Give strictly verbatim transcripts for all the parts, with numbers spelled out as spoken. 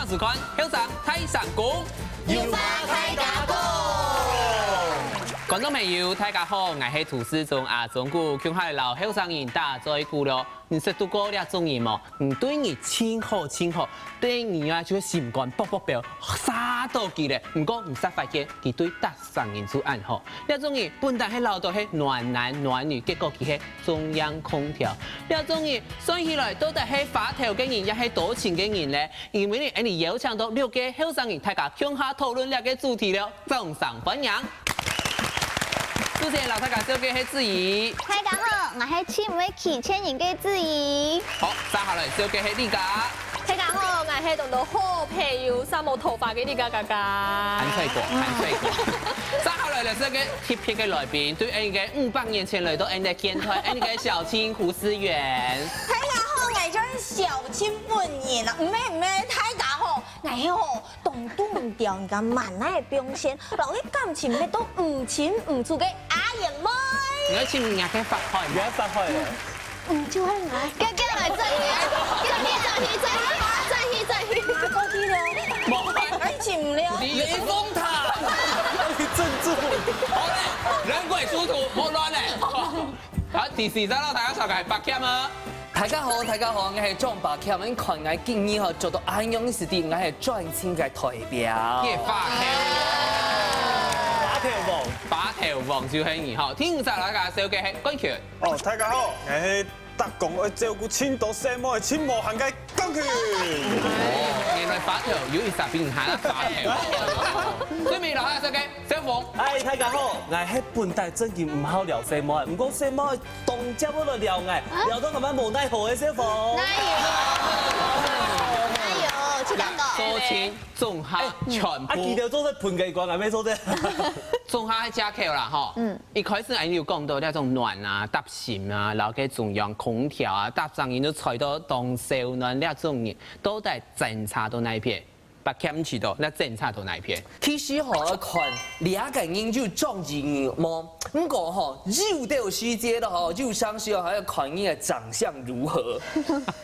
收看後生大聲公，有話大家講。觀眾朋友，大家好，𠊎係涂世忠阿忠牯，共下摎後生人打嘴鼓囉。你識堵過這種人無？你對你盡好盡好，對你啊就會心肝噗噗飆，煞著佢咧。毋過毋使發現，佢對逐儕人就恁好。這種人本來係恅著係暖男暖女，結果佢係中央空調。這種人算起來到底係花頭个人，也係多情个人咧？ 因為呢，𠊎等邀請到六個後生人，大家共下討論這個主題了，掌聲歡迎！首先，摎大家紹介係子怡。大家好，𠊎係盡毋會拒絕人个子怡。好，接下來紹介係麗佳。大家好，𠊎係當多好朋友，三毛頭髮个麗佳佳佳。還帥過，還帥過。接下來呢，紹介特別个來賓，對𠊎等个五百年前來到𠊎等个電台，𠊎等个小青胡思遠。大家好，𠊎就係小青本人啊，毋係毋係，大家好，𠊎係吼，當堵毋著人家滿哪个表現，摎佢感情乜都毋清毋楚个阿燕妹。你愛請人家去發揮嘛？你愛發揮啊！嗯，就係𠊎。叫叫來轉去，叫你轉去，轉去，轉去，轉去。拿過去了。無，愛請了。雷峰塔，你鎮住。好嘞，人鬼殊途，莫亂嘞。好，第四隻摎大家紹介白謙啊。大家好，大家好，𠊎係莊白謙，你看𠊎今日吼，著到恁樣个時節，𠊎係專情个代表。這花頭王。花頭王。花頭王就係你吼，第五隻摎大家紹介係冠權。哦，大家好，𠊎係逐工愛照顧盡多細妹、盡無閒个冠權。哦，原來花頭有一隻比你還花頭。最尾摎大家紹介 小鳳。嗨，大家好，𠊎係本底正經毋好撩細妹，毋過細妹當接會來撩𠊎，撩到𠊎嘛無奈何个小鳳。哪有？哪有？去講講。做親總下全部。啊，佢兜做得噴个光，𠊎乜做得。總下係藉口啦吼。嗯。一開始𠊎有講到這種暖啊、貼心啊，然後該中央空調啊，逐儕人都吹到當燒暖，這種人到底爭差到哪片？ 白謙毋知道，該爭差到哪片？其實吼，愛看這個人有中意你無？毋過吼，有兜時節了吼，有常時候還要看你的長相如何。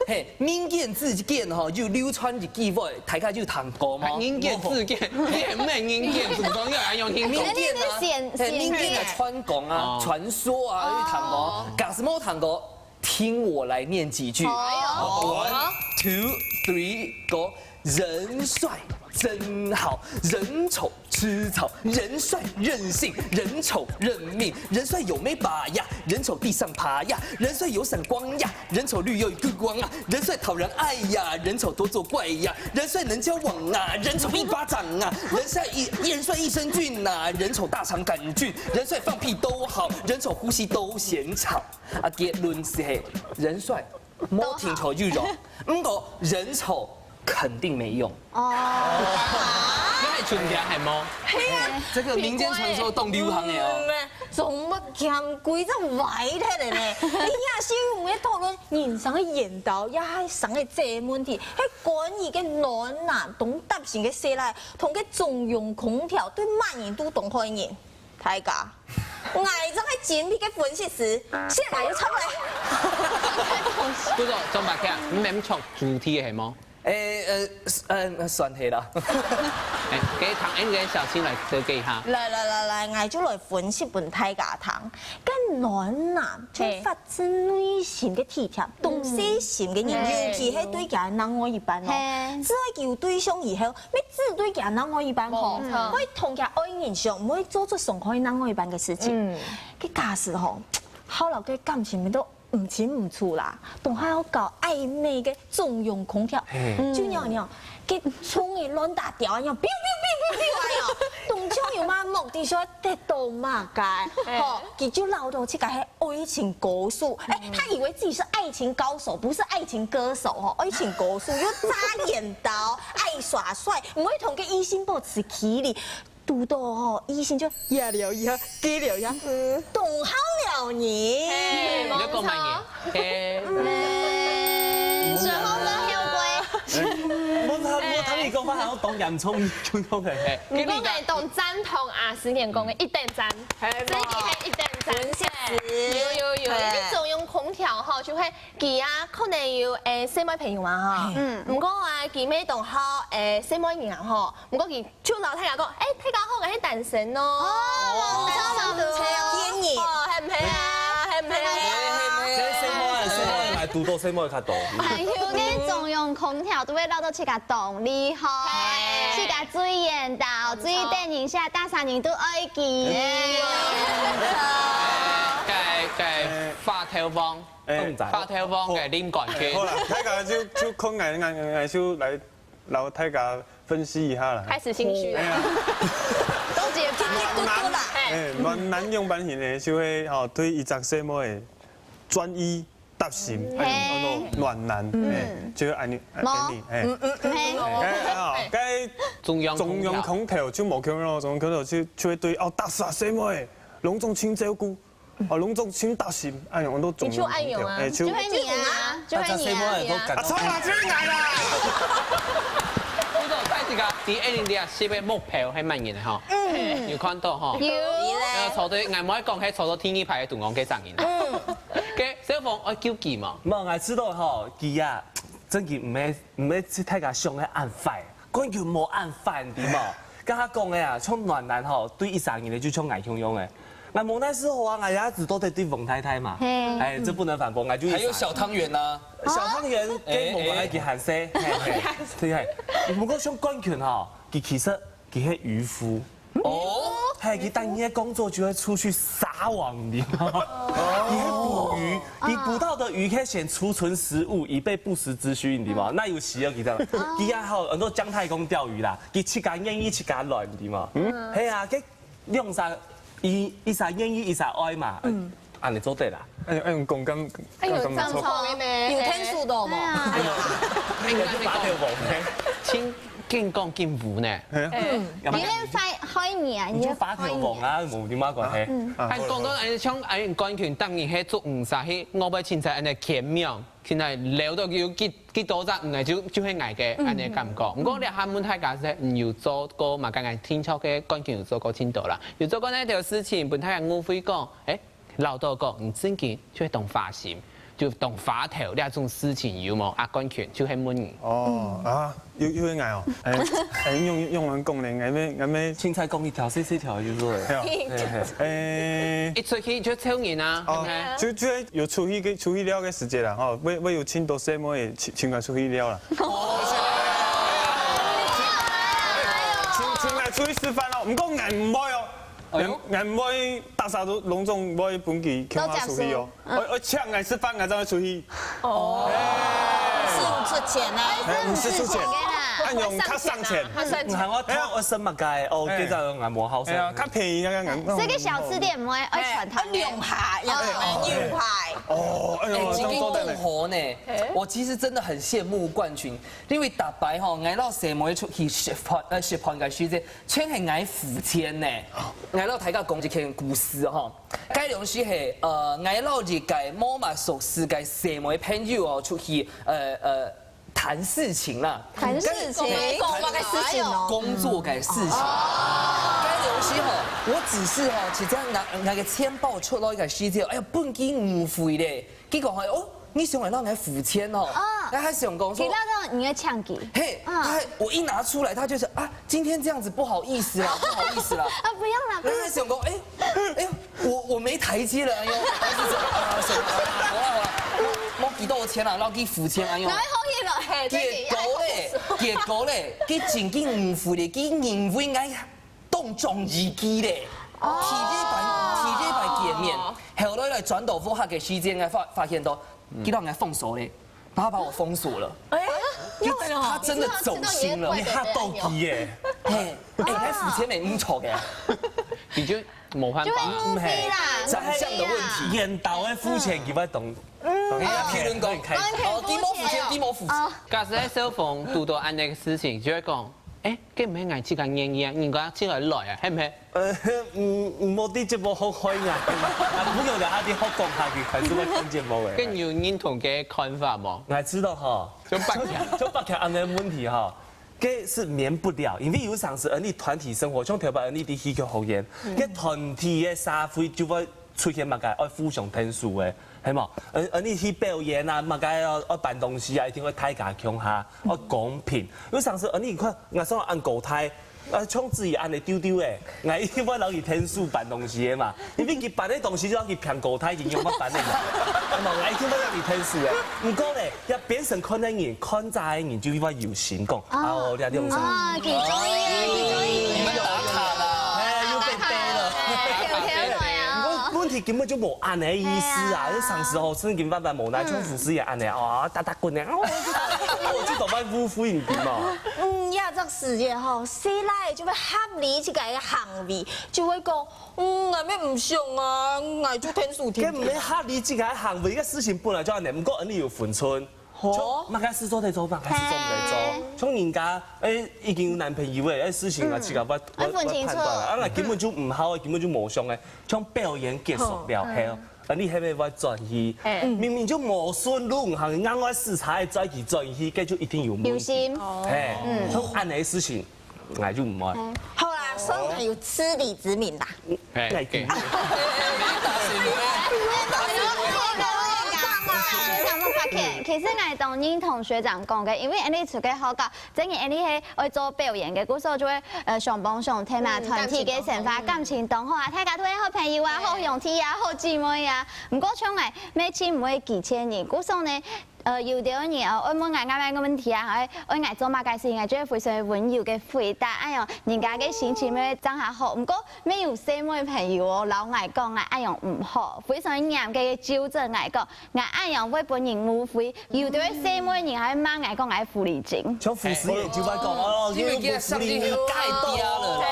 嘿，民間之間吼，有流傳一句話，大家有聽過無？民間之間，你也毋係民間，怎麼講？要用聽眾。民間啊，你是選，嘿，民間的選傳講啊，哦。傳說啊，有聽過？哦。假使無聽過， 聽我來念幾句。好。One, two, three, go。人帥真好，人醜吃草，人帥任性，人醜認命，人帥有沒把呀，人醜地上爬呀，人帥有閃光呀，人醜綠又一個光啊，人帥討人愛呀，人醜多作怪呀，人帥能交往啊，人醜一巴掌啊，人帥一，人帥益生菌啊，人醜大腸桿菌，人帥放屁都好，人醜呼吸都嫌吵。 啊，結論係，人帥無定著有用，毋過人醜肯定沒用。哦。你還存在還無？係啊。這個民間傳說當流行个哦。嗯，總毋好講規隻歪忒个呢。你也是有愛討論人生个緣投，也係生个這問題，係關於个暖男同貼心个細賴，同个中央空調對麼人都當害人。 大家，𠊎正係精闢个分析師，先來就出來。不過，莊伯強，你毋係著主題个係無？誒，呃，呃，算係啦。誒，該聽𠊎个小青來紹介一下。來來來來，𠊎就來分析分大家聽。該暖男就發自內心个體貼，當細心个人，尤其係對佢另外一半哦。係。只愛佢有對象以後， 乜只對佢另外一半好，無錯。會同佢愛人相，毋會做出傷害另外一半个事情。嗯。該假使吼，好了，該感情都毋清毋楚啦，當下愛搞曖昧个中央空調，嘿。就仰仰，該衝个亂打調啊，仰，biu biu biu biu biu啊，仰，當像有麼目的想得到麼个，嘿。吼，佢就恅著自家係 愛情高手，誒，他以為自己是愛情高手，不是愛情歌手哦。愛情高手又紮緣投，愛耍帥，毋會同个異性保持距離。堵著哦，異性就壓了一下，給了一下，當好了你。嘿，你講麼个？嘿。嗯，最後个後悔。我聽，我聽你講話好像當嚴重，就講个。誒，你講个當贊同啊，十年講个一等贊。 係，這个係一等贊。有，有，有，係。你中央空調吼，就係佢啊，可能有誒細妹朋友嘛吼，嗯，毋過啊，佢乜當好誒細妹人啊吼，毋過佢就摎大家講，誒，大家好，𠊎係單身哦。哦，毋錯嘛，毋錯哦。騙人。哦，係毋係啊？係毋係啊？這細妹啊，細妹來堵到細妹較多。還有該中央空調都會摎到自家當厲害，自家最緣投，最得人惜，大儕人都愛佢。該該花頭王。 哎，動仔。發條網个林冠軍。好啦，大家就就看𠊎𠊎𠊎就來摎大家分析一下啦。開始心虛了。哎呀，都結巴了。暖男，哎，暖男樣般型呢，就會吼對一隻細妹專一搭心，哎，叫做暖男，哎，就會恁樣，恁樣，哎。嗯嗯嗯。哎，哦，該中央空調。中央空調就無共樣咯，中央空調就就會對哦，大儕細妹，攏總盡照顧。 哦，攏總盡貼心，恁樣，𠊎都中意。你就恁樣啊，哎，就就係你啊，就係你啊。啊，錯啦，就係𠊎啦。不過，大家知二零二四个目標係麼人吼？嗯，有看到吼？有。呃，坐對，𠊎無愛講，係坐到第二排个中央个聲音。嗯。OK，小鳳愛救佢嘛？無，𠊎知道吼，佢啊，真个毋係毋係大家想个恁壞。 冠軍無恁壞，對無？剛剛講个啊，像暖男吼，對一儕人个就像𠊎共樣个。𠊎無奈何啊，𠊎也只做得對王太太嘛。嘿。哎，這不能反駁，𠊎就還有小湯圓啊。小湯圓跟我們還幾還細，嘿嘿，對嘿。不過像冠軍吼，佢其實佢係漁夫。哦。嘿，佢當天的工作就會出去撒網，你知道嗎？佢會捕魚， 你捕到的魚可以先儲存食物，以備不時之需，你知道嗎？那有需要你知道嗎？佢也好，很多姜太公釣魚啦，佢自家願意自家來，你知道嗎？嗯，係啊，佢兩儕，一一儕願意一儕愛嘛，嗯，恁樣做得啦。哎哎，講感，哎呦，感覺不錯。有天數的嘛。哎呀，哎，你就發條網呢？請緊講緊無呢？哎呀，你會發害你啊，你就發條網啊，無你麼關係。 還講到恁像恁冠軍，當然係祝你啥去，我要凊彩恁樣簽名，凊彩留到有幾幾多隻魚就就係𠊎个恁樣感覺。毋過這下問大家係，你有做過嘛？剛剛聽著个冠軍有做過盡多啦，有做過哪條事情，分大家誤會講，誒，老豆講，你正經就會當花心。 就當花頭這種事情有無？啊，冠軍就係問你。哦，啊，又又係𠊎哦，哎哎，用用人講呢，𠊎乜𠊎乜，凊彩講一條，細細條就做了。係哦，哎，一出去就湊人啊，哦，就就係有出去个出去尞个時節啦，吼，會會有盡多細妹請請𠊎出去尞啦。哦，請請𠊎出去食飯咯，毋過𠊎毋會哦，𠊎毋會，大家都攏總會分佢請𠊎出去哦。 愛愛請𠊎食飯，𠊎正會出去。哦，毋使出錢啊。哎，毋使出錢，恁樣較省錢。你喊𠊎討愛食麼个？哦，這隻𠊎無好食。哎呀，較便宜那個。所以个小吃店毋會愛傳他。哎，用下，用下。哦，哎呦，哎，今天這樣做得呢。更好呢。我其實真的很羨慕冠軍，因為逐擺吼，𠊎摎細妹出去食飯，呃，食飯个時節，全係𠊎付錢呢。𠊎摎大家講一件故事吼。 該當時係，呃，𠊎摎一個無麼熟識个細妹朋友哦，出去，呃，呃，談事情啦。談事情？講麼个事情哦？工作个事情。該當時吼，我只是吼，直接拿拿個錢包出來个時節，哎呀，本金誤會咧。結果吼，哦，你想來讓𠊎付錢哦？啊。然後他想講說，佢那個你會搶佢？嘿，啊。他我一拿出來，他就是啊，今天這樣子不好意思啦，不好意思啦。啊，不用了，不用。然後他想講，哎，哎， 我我沒台階了，哎呦，還是怎麼啊？什麼？好了好了，莫莫幾多錢了，然後給付錢，哎呦。哪會好意了？嘿，結果咧，結果咧，佢正經誤會咧，佢認為𠊎當中意佢咧。哦。第一擺，第一擺見面，後來來轉到屋下个時間，𠊎發發現到，佢讓𠊎封鎖咧，他把我封鎖了。哎，他他真的走心了。你嚇到佢耶！嘿，哎，來付錢沒？毋錯个。你就 無辦法。就會誤會啦，長相的問題。緣投个付錢，佢會懂。哎呀，評論講，哦，佢無付錢，佢無付錢。哦。假使係小鳳堵到恁樣个事情，就會講，誒，該毋係𠊎自家願意啊，人家自家來啊，係毋係？呃，嗯，嗯，無在節目好開啊，啊，不用了，啊，你好講下去，還是會看節目个。該你有認同个看法無？𠊎知道吼，就白講。就白講恁樣个問題吼。 該係免不了，因為有常時，呃，你團體生活，像頭擺，呃，你在戲劇學院，該團體个社會就會出現麼个，愛互相𢯭手个，係無？呃，呃，你去表演啊，麼个愛，愛搬東西啊，一定愛大家共下，愛公平。有常時，呃，你看，𠊎上恁高大，啊，像子怡恁樣丟丟誒，𠊎一定會摎佢𢯭手搬東西个嘛。因為佢搬个東西就摎佢平高大，佢仰般搬个嘛。係無？𠊎一定會摎佢𢯭手誒。毋過呢，要變成看个人，看差个人就會有心講，啊，哦，這種啥。哦，佢中意，佢中意。你們打卡啦。哎，又被背了。哎，有條來啊。毋過問題根本就無恁樣个意思啊！係啊。就常時吼，真經萬般無奈，嗯。像服侍業恁樣，哦，打打滾呢，哦，我就，我就當愛誤會你嘛。嗯，這隻世界吼，細賴就會合理自家个行為，就會講，嗯，𠊎乜毋想啊，𠊎就𢯭手𢯭手。該毋係合理自家个行為，這事情本來就恁樣，毋過恁樣有分寸。 吼。就麼个事做得做，麼个事做毋得做。嘿。像人家，哎，已經有男朋友誒，哎，事情啊，嗯。自家會，會，愛分清楚。會判斷啦。啊，𠊎根本就毋好，根本就無想誒。像表演結束了後，嗯。啊，你係毋係會轉去？嘿。明明就無順路，還硬愛駛車，再去轉去，該就一定有問題。有心。嘿，嗯。像恁樣个事情，𠊎就毋愛。好啦，算係有自知之明啦。 哎，哎，對。學長無發現，其實𠊎當認同學長講个，因為恁樣出去學校，真个恁樣係愛做表演个，故所就會，呃，相幫相𢯭嘛，嗯，團體个生活，感情當好啊，大家都係好朋友啊，好兄弟啊，好姊妹啊。毋過像𠊎，乜盡毋會拒絕人，故所呢， 呃，有兜人哦，愛問𠊎，𠊎問問題啊，愛，愛𠊎做麼个事情，𠊎就會非常溫柔个回答，恁樣人家个心情會正較好。毋過，乜有細妹朋友哦，摎𠊎講，𠊎恁樣毋好，非常嚴格个糾正𠊎講，𠊎恁樣會分人誤會，有兜細妹人還罵𠊎講𠊎狐狸精。像服侍業就會講，哦，你又不是你，你改掉了啦。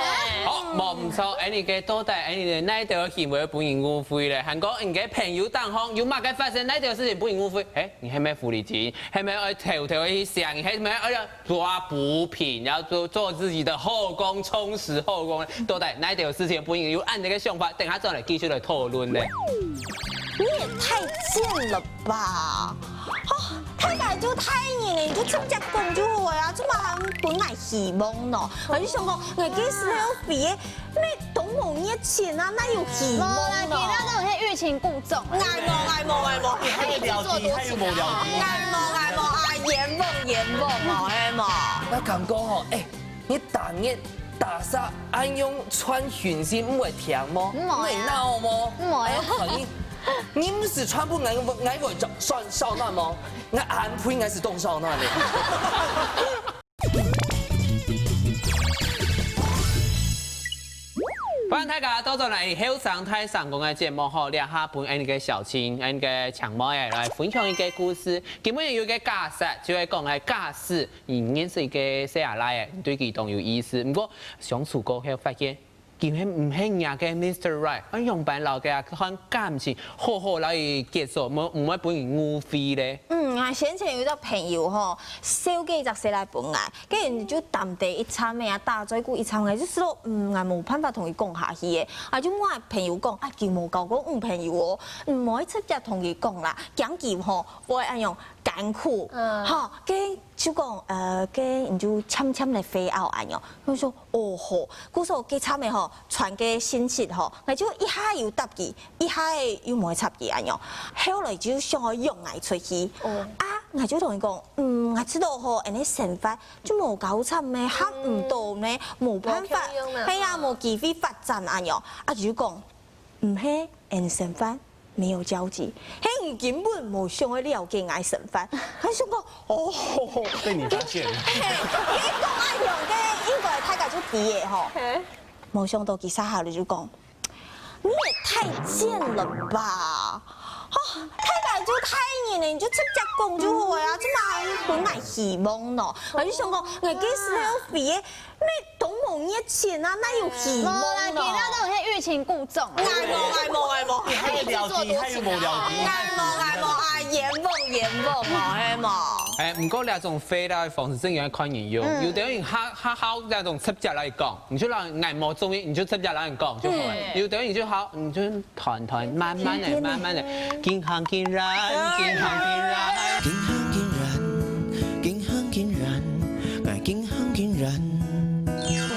好，無毋著，恁樣个到底，恁樣个哪一條行為分人誤會咧？還講你个朋友當中有麼个發生哪一條事情分人誤會？哎， 你係毋係狐狸精？係毋係愛偷偷去想？你係毋係愛要抓補品，要做，做自己的後宮，充實後宮？到底哪一條事情分人有恁樣个想法？等下再來繼續來討論呢。你也太賤了吧！哦，大家就大人了，你就直接講就好啊，做麼還分𠊎希望呢？𠊎就想講，𠊎个時候比 乜都無熱情啊，哪有希望咯？無啦，佢兜都係欲擒故縱啊。𠊎無，𠊎無，𠊎無。還有聊天，還有無聊天？𠊎無，𠊎無啊，冤枉冤枉哦，係無？𠊎感覺吼，哎，你逐日逐儕恁樣傳訊息，毋會聽無？毋會啊。毋會鬧無？毋會啊。哎，反正你，你毋係傳分𠊎，𠊎會燒，燒暖無？𠊎安慰𠊎係當燒暖咧。 歡迎大家倒轉來後生大聲公个節目吼，這下分𠊎个小青、𠊎个青妹仔來分享一個故事。今晡日有一個假設，就係講个假使你認識一個細阿倈仔，你對佢當有意思，毋過相處過後發現， 佢係毋係若个Mister Right，愛仰般摎佢啊，看感情好好摎佢結束，毋，毋會分人誤會咧。嗯，𠊎先前有一個朋友吼，紹介一隻細倈分𠊎，該人就談得一站仔啊，打嘴鼓一站仔，就係咯，嗯，𠊎無辦法同佢講下去誒。啊，就問朋友講，啊，佢無交過女朋友哦，毋會直接同佢講啦，驚佢吼會恁樣艱苦，嗯。吼，該就講，呃，該你就漸漸來回憶恁樣。佢說，哦，好，故所該站仔吼， 傳个信息吼，𠊎就一下又答佢，一下又無插佢恁樣。後來就想愛約𠊎出去，哦。啊，𠊎就同佢講，嗯，𠊎知道吼，恁樣生活就無交集咩，合毋到咩，無辦法，無共樣啦。係啊，無機會發展恁樣。啊，佢就講，毋係，𠊎生活 沒有交集。嘿，你根本無想愛了解𠊎生活。𠊎想講，哦，被你發現了。嘿，你講恁樣个，應該大家就知个吼。嘿。無想到佢下下就講，你也太賤了吧！哦，大家就大人了，你就直接講就好啊，做麼還分𠊎希望呢？𠊎就想講，𠊎个時候比个 乜都無熱情啊，哪有希望咯？無啦，佢兜都係欲擒故縱啊。𠊎無，𠊎無，𠊎無。還有聊天，還有無聊天？𠊎無，𠊎無，啊，冤枉，冤枉哦，係無？哎，毋過這種回答个方式真个愛看人用，嗯。有兜人較，較好這種直接來講，你就摎𠊎無中意，你就直接摎人講就好了。嗯。有兜人就好，你就 談談，慢慢來，慢慢來，緊行緊遠，緊行緊遠。緊行緊遠，緊行緊遠，𠊎緊行緊遠。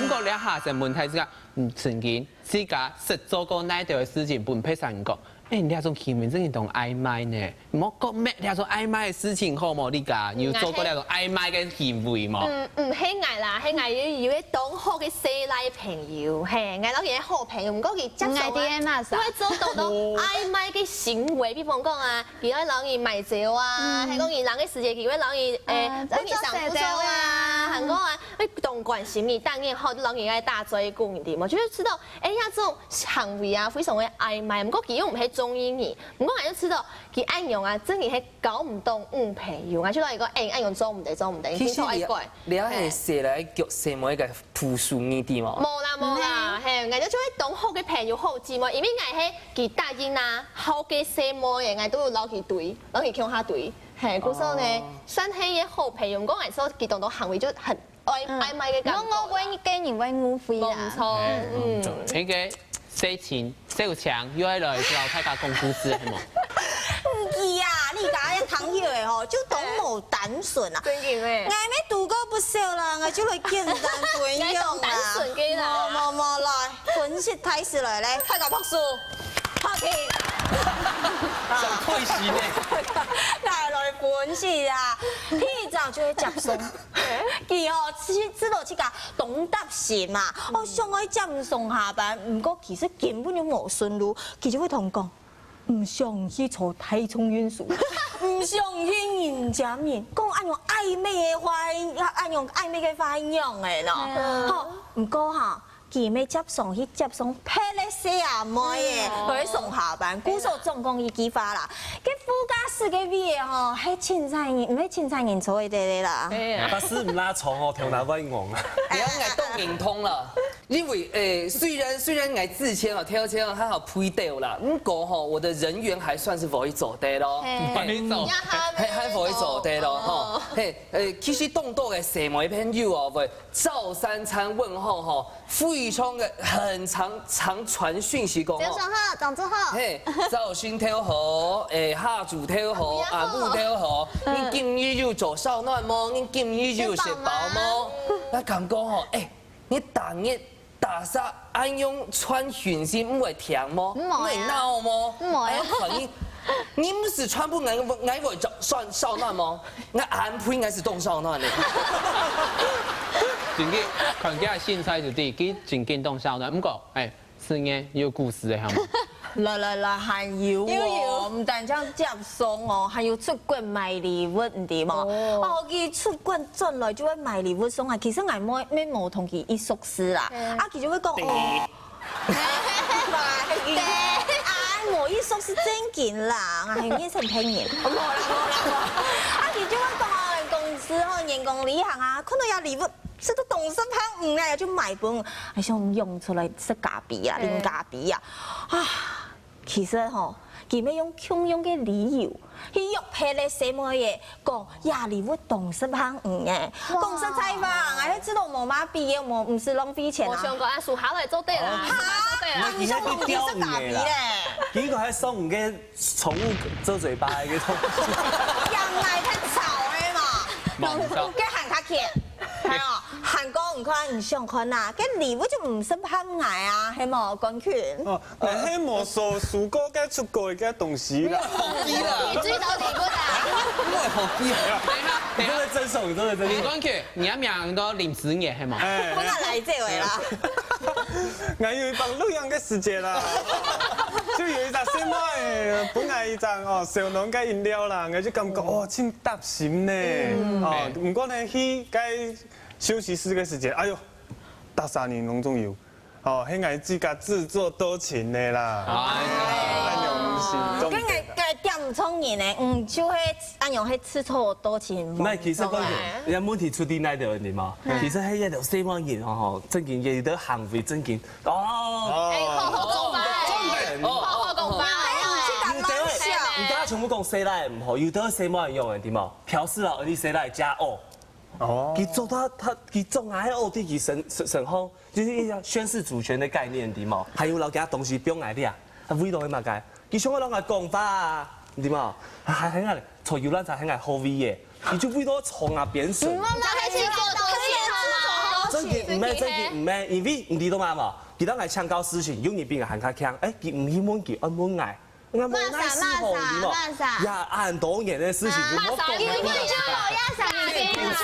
毋過這下先問大家，嗯，曾經自家識做過哪兜个事情，分別儕人講，哎，你這種行為真係當曖昧呢，莫講咩，這種曖昧个事情好無？你講，你有做過這種曖昧个行為無？嗯，毋係𠊎啦，係𠊎有有个當好个細賴朋友，嘿，𠊎摎佢係好朋友，毋過佢接觸啊，𠊎知係麼儕。都會做當多曖昧个行為，比方講啊，佢會摎你買酒啊，還講你冷个時節，佢會摎你，誒，啊，摎你上鋪做啊，還講啊，會當關心你，當然好，就摎你愛打嘴鼓，你知無？就是知道，哎呀，這種 行為啊，非常个曖昧，毋過佢又毋係中意你，毋過𠊎就知道佢恁樣啊，真个係交毋到女朋友，𠊎就摎佢講，哎，恁樣做毋得，做毋得，你盡量愛改。其實你，你係細賴腳細妹个附屬，你知無？無啦無啦，嘿，𠊎就做當好个朋友好姊妹，因為𠊎係佢答應啊，好个細妹个，𠊎都有摎佢追，摎佢共下追，嘿，故所呢，算係一個好朋友，毋過𠊎說佢當多行為就很 愛愛買个感覺啦。我我會跟你會誤會啦。無錯，嗯，應該細情小強又愛來教大家講故事，係無？毋係啊，你家个朋友个吼，就當無單純啊。真个咩？𠊎乜讀過不少啦，𠊎就來簡單分享啦。你當單純个啦。無無無，來，分析開始來咧，大家拍手，拍手。想開始呢。來來分析啊，第一張就係接送。 佢哦，自自到自家當貼心嘛，哦，想愛接你上下班，毋過其實根本就無順路，佢就會同你講，毋想去坐大眾運輸，毋想去迎接人，講恁樣曖昧个話，恁樣曖昧个話，恁樣个咯。吼，毋過哈， 佢乜接送去接送別个細阿妹仔，嗯。去上下班。故所總講一句話啦，該副駕駛个位仔吼，係清彩人，毋係清彩人坐个得个啦。哎呀。巴士毋罅長哦，頭那會戇啊。你要來當認同了，因為，誒，雖然，雖然𠊎之前哦，頭前哦，還好配到啦，毋過吼，我的人緣還算是可以做得咯。嘿。嘿。可以做。還，還可以做得咯，吼。哦。嘿，誒，其實當多个細妹朋友哦，會 照三餐問候吼，非常个很常常傳訊息講吼。早上好，早上好。嘿，朝晨頭好，誒，下晝頭好，暗晡頭好，你今日有做燒暖無？你今日有食飽無？𠊎感覺吼，誒，你逐日逐儕恁樣傳訊息，毋會停無？毋會啊。毋會惱無？毋會啊。哎呀，傳你，你毋係傳分𠊎，𠊎會燒，燒，燒暖無？ 𠊎恁肥，𠊎係當燒暖呢。真个，看佢个身材就知，佢真个當燒暖。毋過，哎，係个有故事个，係無？來來來，還有哦，有有。毋單淨接送哦，還有出國買禮物，你知無？哦。哦，佢出國轉來就會買禮物送啊。其實𠊎無，乜無同佢一熟事啦。嗯。啊，佢就會講，哦， 對。啊，無意思，係正經啦，𠊎還認識別人。無啦，無啦，無啦。啊，佢就會講啊，公司吼，員工旅行啊，看到有禮物，食到當食飯，嗯，哎呀，就買分，還想用出來食咖啡啊，嗯。啉咖啡啊。啊，其實吼，佢乜用共樣个理由，去約別个細妹仔，講，這禮物當食飯，嗯，哎。哇。講實在話，𠊎係知道無嘛必要，無，毋使浪費錢啊。無相干，啊，收下來做得啦，哦。收下來做得啦。啊，你想講佢食咖啡咧？佢應該還送你个寵物做嘴巴个東西。養奶太吵了嘛。無錯。該還較甜，還有，還講你看，你想看啊，該禮物就毋使喊𠊎啊，係無，冠群？哦，但係無收，收過該出過个東西啦。好奇啦。你最到底過啦？因為好奇啊。等一下，等一下。你真的真熟，你真的真熟。冠群，你个名叫林子野，係無？哎。本來來這位啦。 𠊎有一擺露營个時節啦，就有一隻細妹分𠊎一隻哦小農个飲料啦，𠊎就感覺哦盡貼心呢。哦，毋過呢去該休息室个時節，哎喲，逐儕人攏總有，哦，係𠊎自家自作多情个啦。哎。哎喲，毋係，重點啦。該𠊎該點毋著人呢，嗯，就係 恁樣係自作多情。毋係，其實講，哎。人家問題出在哪度，你知無？嗯。其實係一條細妹人吼，正經，佢个行為正經，哦。哎，好好講法，哎。重點。好好講法，哎。有兜，你等下全部講細賴毋好，有兜細妹人用个，對無？表示啊，你細賴加哦。哦。佢做到，佢，佢做𠊎哦，對佢身，身，身後，就是一個宣示主權的概念，對無？還有摎其他東西放𠊎這，啊，為了麼个？ 佢想愛摎𠊎講話啊，對無？還，還喊𠊎坐遊覽車，喊𠊎好位耶，佢就為到坐啊邊脣。嗯，那還是做多事好嗎？正經毋係，正經毋係，因為你知道麼个無？佢摎𠊎請教事情，有人比𠊎還較強，哎，佢毋去問佢，愛問𠊎。我無那時候，你無，呀，恁多年个事情就莫講了。騙子，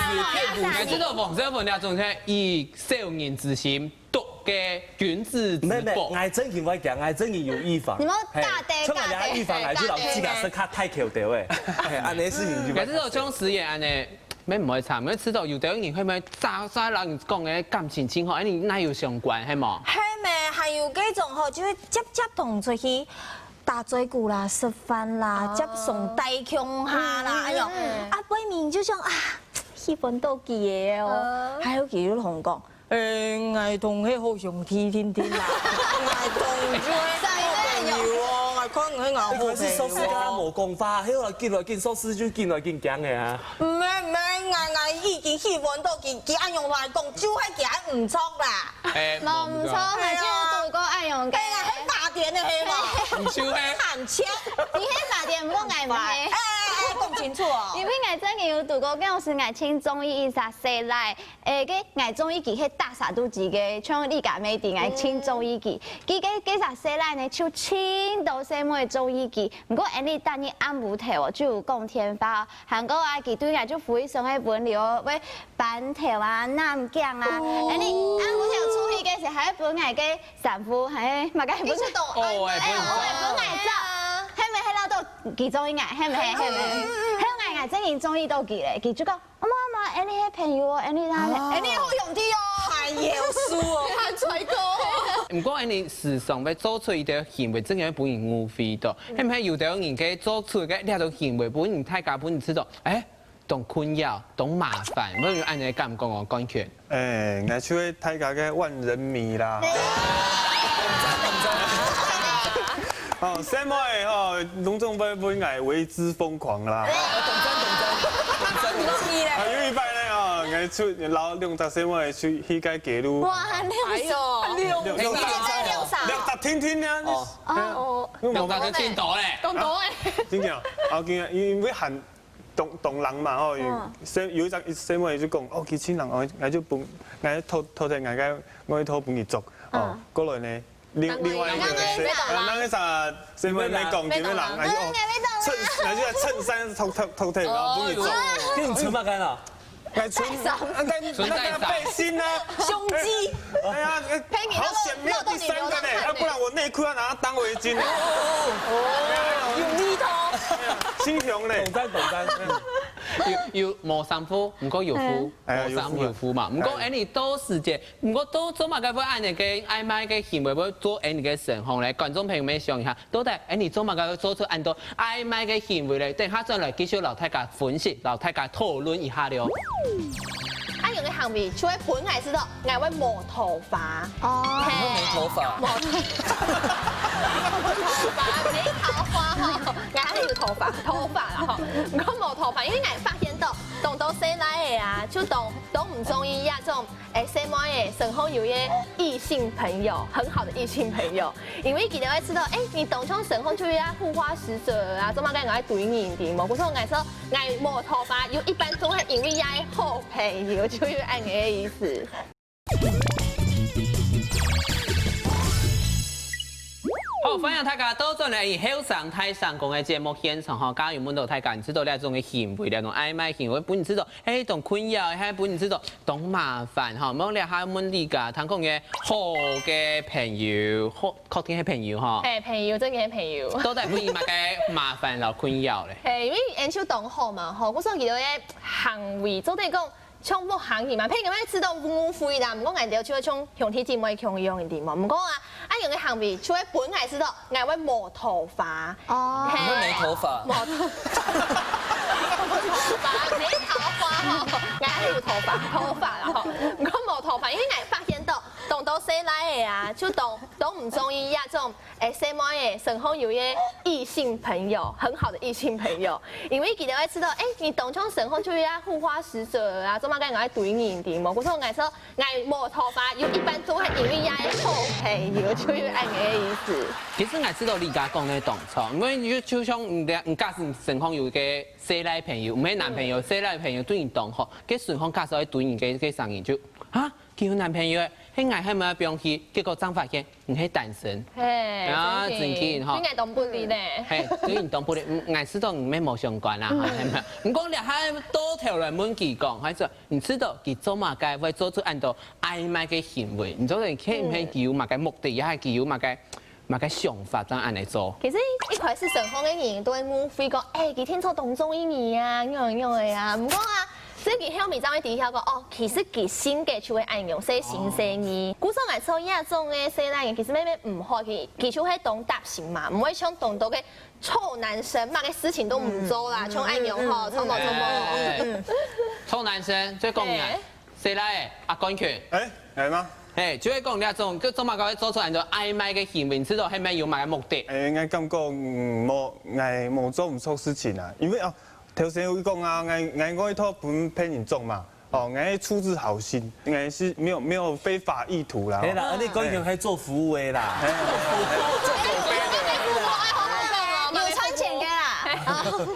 騙子。還知道黃色粉了，總係以小人之心度个君子之腹。無，無，𠊎正經會講，𠊎正經有預防。你莫假的，嘿，像𠊎假的，預防，𠊎就老自家食較太口頭誒。嘿，恁呢事情就。可是我像食鹽恁呢， 乜毋會差，毋會知道有兜人會毋會早早摎你講个感情盡好，恁呢哪有相關，係無？係咩？還有該種吼，就係輒輒同出去打嘴鼓啦、食飯啦、輒相帶共下啦，哎喲，啊，背面就想啊，喜歡到佢个哦，還有佢就同講， 誒，𠊎同該好兄弟定定啦，𠊎同就係好朋友哦，𠊎看佢係𠊎好朋友哦。一開始壽司跟他無講話，後來緊來緊，壽司就緊來緊講个啊。毋係毋係，𠊎𠊎已經喜歡到佢，佢恁樣同𠊎講，就係佢毋著啦。誒，無毋著，還真有堵過恁樣个。誒，係打點个係無？毋就係。喊切。你係打點，毋過𠊎毋係。誒誒誒，講清楚哦。因為𠊎真个有堵過，該時𠊎盡中意一隻細賴。 誒，該𠊎中意佢係大儕都知个，像你家妹知，𠊎盡中意佢。佢个該隻細賴呢，就盡多細妹中意佢。毋過𠊎俚逐日暗晡頭哦，就有講電話哦，還過啊，佢對𠊎就非常个溫柔哦，會扳頭啊、攬頸啊。𠊎俚暗晡頭出去个時，還會分𠊎个衫褲，還麼个分𠊎，哦，會分𠊎著，係毋係？係恅著佢中意𠊎，係毋係？係毋係？係𠊎，𠊎正經中意到佢咧，佢就講。 阿媽阿媽，𠊎俚係朋友哦，𠊎俚啦，𠊎俚好兄弟哦，還有數哦，還帥哥。毋過，𠊎俚時常會做出一兜行為，正經會分人誤會到。係毋係有兜人佢做出个這兜行為，分人大家分人知道，誒，當困擾，當麻煩，會有恁呢感覺哦，冠權。誒，𠊎就係大家个萬人迷啦。 哦，細妹吼，攏總會分𠊎為之瘋狂啦。啊，有一擺呢，哦，𠊎就摎兩隻細妹就去該街路。哇，兩隻，哎喲，兩隻，兩隻，兩隻定定呢。哦，哦，兩隻就盡多咧，當多誒。真个，然後因為還當當冷嘛，吼，有細有一隻細妹就講，哦，佢盡冷，哦，𠊎就分，𠊎偷偷仔𠊎个外套分佢著，哦，過來呢。 另另外一個細，另外一隻細妹沒講，佢會冷，哎喲，襯，哎喲，襯衫偷偷偷偷，然後分你著。哦喲，你穿麼个啊？來穿，啊，那那個背心啊，胸肌。哎呀，好險沒有第三個呢，要不然我內褲要拿它當圍巾。有味道。心雄嘞，懂讚懂讚。有有無衫褲，毋過有褲，哎呀，無衫有褲嘛。毋過哎，你到時節 毋過到做麼个會恁呢个愛賣个行為會做恁呢个情況咧？觀眾朋友們想一下，到底恁呢做麼个會做出恁多愛賣个行為咧？等下轉來繼續摎大家分析，摎大家討論一下了。恁樣个行為，就會分𠊎知道，𠊎會無桃花。哦，係，你會沒頭髮？無，無桃花，沒桃花吼，𠊎還有頭髮，頭髮啦吼。毋過無桃花，因為𠊎發現到，當多細賴仔啊，就當當毋中意這種 哎，細妹仔，身項有一個異性朋友，很好的異性朋友，因為佢兜會知道，哎，你當像身項就有一個護花使者啊，做麼个𠊎愛追你，對無？故所𠊎說，𠊎無桃花，有一半總係因為這個好朋友，就有恁呢个意思。好，歡迎大家倒轉來《後生大聲公》个節目現場吼，剛剛有問到大家，你知道這種个行為，這種愛賣行為，分你知道 係當困擾，還分你知道當麻煩吼。無這下問你个，聽講个好个朋友，好，確定係朋友吼。係，朋友，真个係朋友。到底分你麼个麻煩摎困擾咧？係，因為𠊎就當好嘛吼，故所佢兜个行為，做得講像惡行為嘛，譬如講知道誤會啦，毋過𠊎兜就像兄弟姊妹共樣，你知無？毋過啊，恁樣个行為，就會分𠊎知道 𠊎會無桃花。哦，係。你會沒頭髮？無，無頭髮，沒桃花吼，𠊎還有頭髮，頭髮啦吼。毋過無桃花，因為𠊎發現到，當多細賴仔啊，就當當毋中意這種，哎，細妹仔，身項有一個異性朋友，很好的異性朋友，因為佢兜會知道，哎，你當像身項就有一個護花使者啊，做麼个𠊎愛追你，對無？故所𠊎說， 𠊎無桃花，有一半總係因為這個好朋友，就有恁呢个意思。其實𠊎知道你家講个當著，因為你就就像你的，你假使你身項有一個細賴朋友，毋係男朋友，細賴朋友對你當好，該身項假使愛追你个，該聲音就，啊，佢有男朋友欸，係𠊎係毋係放棄，結果正發現你係單身。嘿，啊真的真的吼你愛當不離呢。嘿，對你當不離，嗯，𠊎知道你乜無相關啦，吼，係毋係？毋過這下倒頭來問佢講，還係你知道佢做麼个會做出恁多曖昧个行為？你做得看毋看佢有麼个目的，也係佢有麼个麼个想法，正恁樣做？其實一開始身邊个人都會誤會講，哎，佢聽說當中意你啊，樣樣个啊。毋過啊，自己後面正會知曉講，哦，其實佢性格就會恁樣，細心細膩。故所來說，這種个細男人其實乜乜毋好，佢佢就會當貼心嘛，毋會像當多个臭男生，麼个事情都毋做啦，像恁樣吼，錯無錯無？哎，臭男生，最講你啊，細賴仔，阿冠群，哎，來嗎？嘿，就係講這種，佢做麼个會做出恁多曖昧个行為，你知道係毋係有麼个目的？哎，𠊎感覺嗯無，𠊎無做毋著事情啊，因為哦，頭先有講啊，𠊎𠊎外套分別人著嘛，哦，𠊎出自好心，𠊎是沒有沒有非法意圖啦。係啦，你講用係做服務个啦。有賺錢个啦。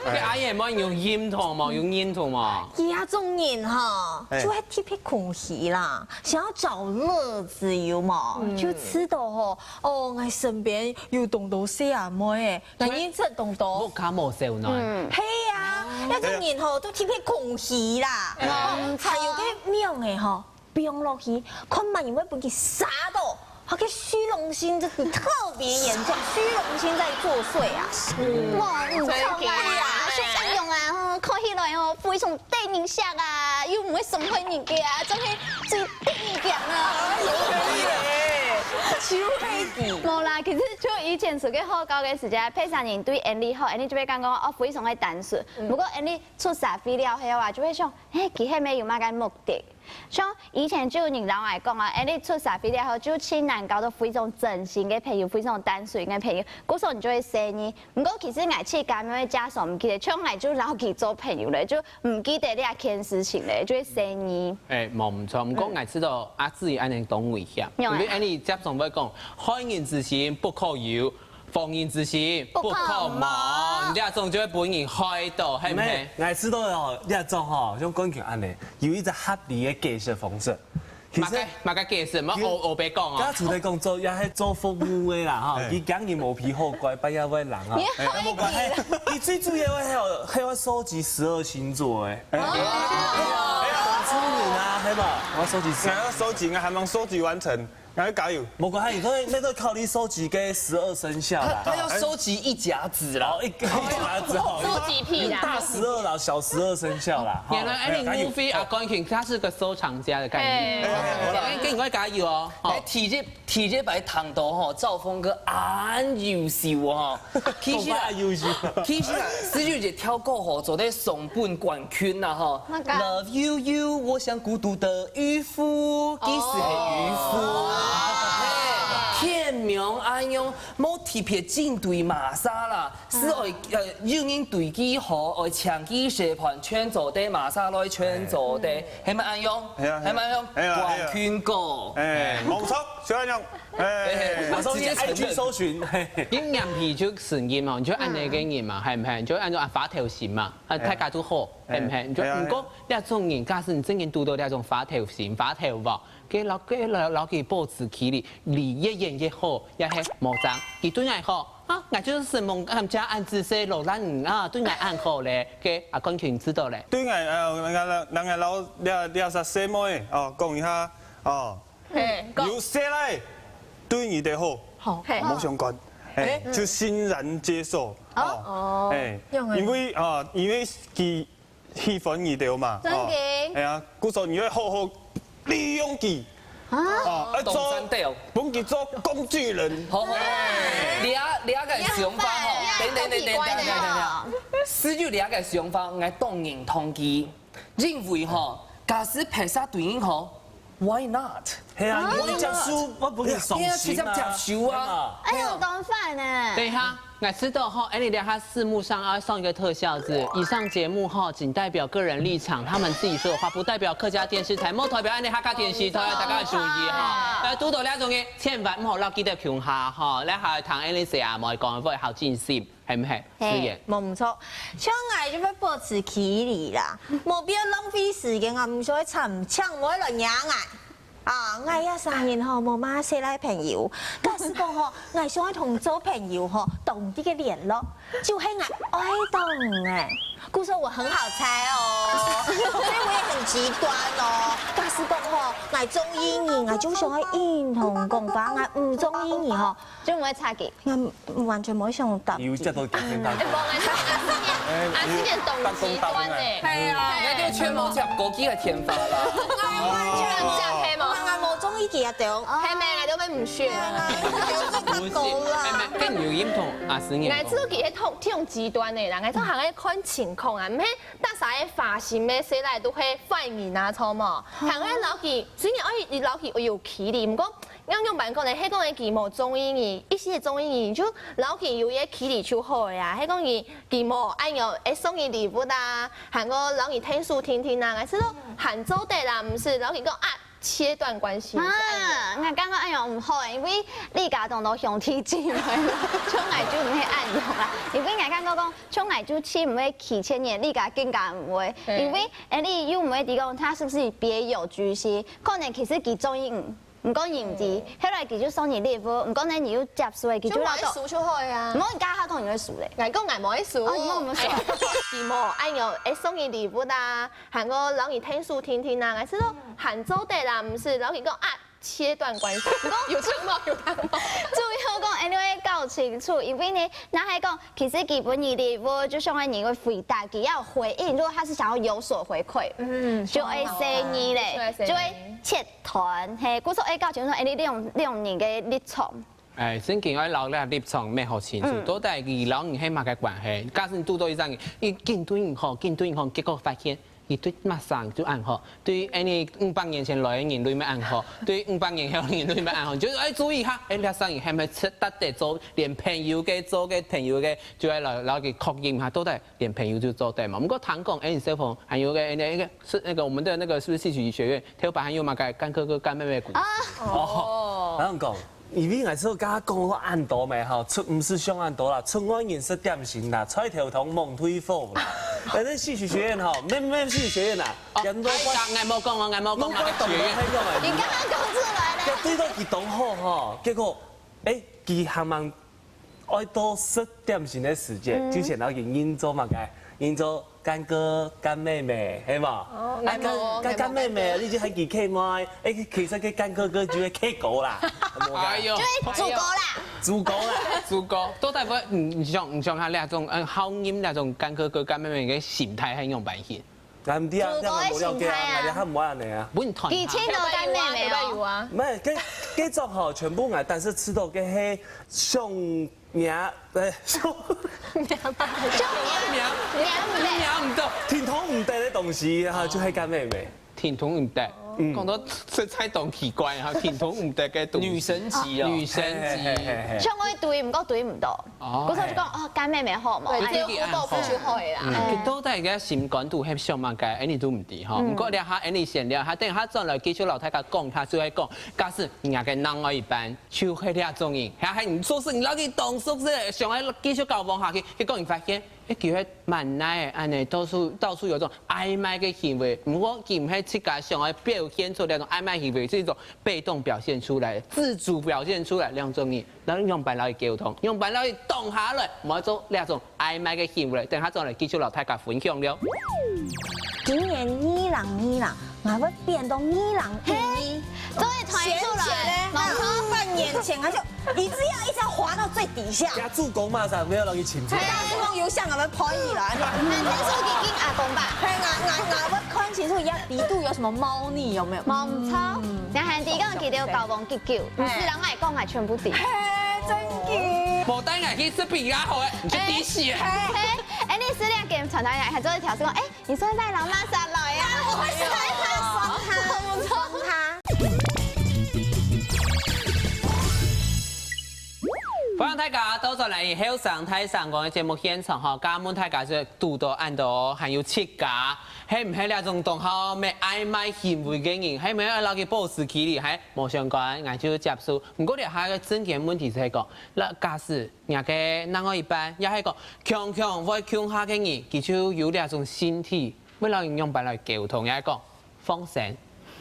該阿姨有用認同無？有認同無？這種人哈，哎就會特別空虛啦，想要找樂子有無？就知道吼，哦，𠊎身邊有當多細阿妹，𠊎認識當多屋。下無少男。係啊，這種人吼都特別空虛啦，哦，還有个樣个吼，放落去，看麼人會分佢殺到。他个虛榮心真的特別嚴重，虛榮心在作祟啊！哇，毋錯啊，像恁樣啊，吼，看起來哦，非常得人惜啊，又毋會傷害人家啊，真係最得人惜啊！就係佢。無啦，其實就以前自家學校个時節，別儕人對𠊎好，𠊎就會感覺哦，非常个單純。不過𠊎出社會了後啊，就會想，嘿，佢係毋係有麼个目的？ 像以前就有人摎𠊎講啊，哎，你出社會了後就盡難交到非常真心个朋友，非常單純个朋友，故所你就會細膩。毋過其實𠊎自家也會假裝毋記得，像𠊎就摎佢做朋友了，就毋記得這件事情了，就會細膩。哎，無毋著，毋過𠊎知道阿志恁樣當危險，因為恁樣接上會講，害人之心不可有，防人之心不可無，你這種就會分人害到，係毋係？𠊎知道哦，這種吼，像冠群恁樣，有一隻合理个解釋方式。其實麼个麼个解釋？莫烏烏白講哦。家族个工作也係做服務个啦，吼，佢驚人無皮好乖，半夜會冷啊。你好一點。你最主要係要係要收集十二星座哎，哎，懂出名啊，係吧？我要收集十，𠊎要收集，𠊎還吂收集完成，𠊎要加油。無關係，你可以那個考慮收集个十二生肖啦。他要收集一甲子啦。好，一个一甲子好。收集癖啦。大十二啦，小十二生肖啦。哈原來哎，你加油莫非啊，冠群他是個收藏家的概念。哎哎，跟你會加油哦。好哎，第一第一擺聽到吼，趙峰哥恁優秀哦。其實啊，優秀。其實啊，十九歲跳過吼，做得雙本冠軍啦吼。那個 Love you you，我像孤獨的漁夫，其實係漁夫。嘿，天明恁樣，無特別針對麼儕啦，係愛呃有人對佢好，愛請佢食飯，全做得麼儕來全做得，係毋係恁樣？係啊係啊係毋係恁樣？係啊係啊冠軍哥。哎，無毋著，小安樣，哎，馬上去I G搜尋，嘿嘿。你面皮就神經嘛，你就恁樣个人嘛，係毋係？你就恁樣啊發條線嘛，啊大家都好，係毋係？你就係啊毋過這種人，假使你真正堵到這種發條線、發條毛，佢摎佢摎摎佢保持距離，離越遠越好，也係無爭。佢對𠊎好，啊，𠊎就承蒙感謝恁仔細，勞瀝你啊，對𠊎恁好咧，該啊，冠群知道咧。對𠊎呃，人家人家摎這這隻細妹哦，講一下哦，嘿，講有細賴對你兜好，好，嘿無相干，哎，就欣然接受哦，哎，因為啊，因為佢喜歡你兜嘛，真的哦，哎呀，故所你愛好好利用佢，哦，愛做，當真的哦分佢做工具人，好好，你啊你啊个想法吼，等等等等等等等等，十九你啊个想法，𠊎當認同佢，因為吼，假使別儕對你好，Why not？係啊，你會接受，我分你爽心啊。係啊，直接接受啊。哎，有講法呢。等一下，𠊎知道吼，哎，你等一下字幕上要上一個特效字，以上節目吼僅代表個人立場，他們自己說的話不代表客家電視台，莫代表恁樣客家電視台，大家要注意哈。呃，堵到這種个，千萬毋好落記得共下哈，來好好聽恁樣細阿妹講話，好盡心，係毋係？思妍。無毋著，像𠊎就會保持距離啦，無必要浪費時間啊，毋需要參，請毋好來惹𠊎。啊，𠊎這生人吼，無麼个細賴朋友。假使講吼，𠊎想愛同你做朋友吼，當地个聯絡，就係𠊎愛到你欸。故所我很好猜哦，所以我也很極端哦。假使講吼，𠊎中意你，𠊎就想愛硬同你講話；𠊎毋中意你吼，就毋會插佢。𠊎完全無想答。你有接到幾天當中？哎，無，哎，阿信个，阿信个當極端呢。哎呀，那就全部接高級个天法啦。完全接係無？𠊎無中意佢啊，對。係咩？𠊎都會毋選啊。不是，哎，沒，跟你有一同啊，十年。𠊎知道佢係挺，挺極端个啦，𠊎就還愛看情況啊，毋係，大家个花心个，細賴都係壞人啊，著無？還愛摎佢，雖然愛摎佢有距離，毋過 仰般講呢？係講佢無中意你，一時中意你，你就摎佢有一個距離就好了呀。係講佢，佢無恁樣，會送你禮物啊，還過摎你𢯭手𢯭手啊，還係都還做得啦，毋使摎佢講啊，切斷關係。啊，𠊎感覺恁樣毋好欸，因為你家當多兄弟姊妹，像𠊎就毋係恁樣啦。因為𠊎感覺講，像𠊎就盡毋會拒絕人，你家更加毋會，因為，欸，你又毋會知講他是不是別有居心，可能其實佢中意你。 毋過你毋知，後來佢就送你禮物，毋過呢，你又接受了，佢就就無愛收就好了啊。毋好，你剛剛講你會收咧。𠊎講𠊎無愛收。哦，你無，無收。佢無恁樣，會送你禮物啊，還過摎你𢯭手𢯭手啊，還係都還做得啦，毋使摎佢講啊，切斷關係。有聽無？有聽無？注意好講，anyway，搞清楚，因為呢，若係講，其實佢分你禮物，就想愛你會回答，佢要回應。如果他是想要有所回饋，嗯，就會say你咧，就會say你。就會切 團，嘿，故所愛搞清楚，欸，你兩，兩人个立場。欸，正經愛摎這立場愛好清楚，嗯。到底佢摎你係麼个關係？假使你堵到一個人，佢緊對你好，緊對你好，結果發現佢對麼儕就恁好，對恁樣五百年前來个人對乜恁好，對五百年後个人對乜恁好，你就愛注意下，欸，這儕人係毋係值得做，連朋友个，做个朋友个，就愛摎，摎佢確認下，到底連朋友就做得嘛。毋過聽講，欸，你小朋友還有个，那個，是那個我們的那個是不是戲曲學院 頭擺還有麼个乾哥哥、乾妹妹个故事？啊。哦，恁樣講，因為𠊎係剛剛講過恁多咩吼，出，毋係想恁多啦，出外人食點心啦，菜頭湯摸對付啦。反正戲曲學院吼，沒，沒有戲曲學院啦，哦，人都怪，哎呀，𠊎無講哦，𠊎無講，都怪懂得很用啊。你剛剛講出來了。要對到佢懂後吼，結果，哎，佢還蠻 愛到食點心个時節，嗯。就先摎佢認做麼个？認做乾哥、乾妹妹，係無？哦，啊，乾，𠊎無，乾，乾妹妹，𠊎無。你就喊佢契妹，欸，其實該乾哥哥就係契哥啦。哎喲。就係主哥啦。主哥啦。主哥，到底會，嗯，你想，你想下這種，嗯，好認這種乾哥哥、乾妹妹个心態係仰般形？ 𠊎毋知啊，這𠊎無了解啊，𠊎這下毋會恁樣啊。分團體。佢牽到乾妹妹哦。有啊。毋係，該，該種吼，全部𠊎當時食到个係上名，欸，上名，名毋到。聽都毋得个東西，哈，就係乾妹妹。聽都毋得。嗯。講到實在當奇怪哈，聽都毋得个東西。女神級哦。女神級。嘿，嘿，嘿，嘿。像會追，毋過追毋到。 哦，故所就講，哦，乾妹妹好無？對，哎，只有互動就好个啦。嗯，哎。佢到底个心肝肚係想麼个，恁樣都毋知吼。嗯。毋過這下恁樣先了，下等下轉來繼續摎大家講，下就會講，假使人家个另外一半就係這種人，還，還你做事你摎佢當熟識，想愛繼續交往下去，結果你發現，欸，佢係蠻耐个，恁樣到處，到處有種 曖昧个行為，毋過佢毋係自家想愛表現出這種曖昧行為，係一種被動表現出來、自主表現出來兩種人。那仰般摎佢溝通？仰般摎佢擋下來，毋好做這種曖昧个行為。等下轉來繼續摎大家分享了。今年二零二零，𠊎會變到二零二一。嘿，終於傳出來，閃起來，無錯。半年前，𠊎就 一直要，一直要滑到最底下。該主公馬上就愛摎佢尋出來。哎，主公有想，𠊎兜拍起來。哎，但是已經阿公吧。嘿，𠊎，𠊎，𠊎會看清楚一下底肚有什麼貓膩，有沒有？無錯，嗯。然後你講佢兜交往幾久，毋係人來講，還全部知。嘿，真的。無帶𠊎去食餅乾好了，你就知死了。嘿，哎，你食了給傳單，還做一條是講，哎， 你說帶老媽啥來呀？我會帶他，爽他，爽他。歡迎大家倒轉來後生大聲公个節目現場吼，今晡日大家就堵到恁多，還有自家，係毋係這種當好愛賣行為个人，係毋係愛摎佢保持距離，還無相干，𠊎就接受。毋過這下个正經問題係講，該假使 若个另外一半，也係講強強會共下个人，佢就有這種心態，會摎人仰般來溝通，也係講放生。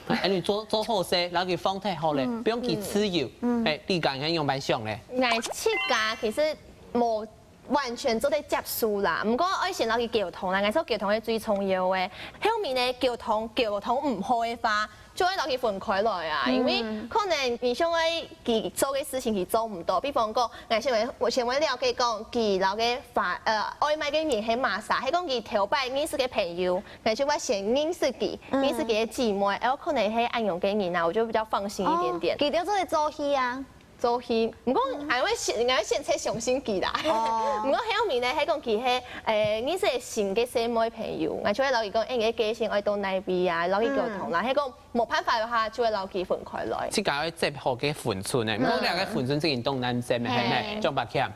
哎，你做做好勢，然後佢放忒好咧，不用佢自由。哎，你講你仰般想咧？𠊎自家其實無完全做得接受啦，毋過愛先摎佢溝通啦，𠊎想溝通係最重要个。後面呢，溝通溝通毋好个話，就愛摎佢分開來啊，因為可能你想愛佢做个事情佢做毋到，比方講，𠊎先問，𠊎先問了解講，佢摎个發呃愛買个人係麼儕，係講佢頭擺認識个朋友， 𠊎就會先認識佢，認識佢个姊妹，然後可能係恁樣个人啊，我就比較放心一點點。哦，佢就做得做戲啊。做戲，毋過𠊎會先，𠊎會先先相信佢啦。哦。毋過後面呢，係講佢係，誒，認識个新个細妹朋友，𠊎就會摎佢講，誒，你个界線愛到哪位啊，摎佢溝通啦。係講無辦法个話，就會摎佢分開來。自家愛接好个分寸呢，毋過兩个分寸自己當難接呢，係毋係？張伯謙。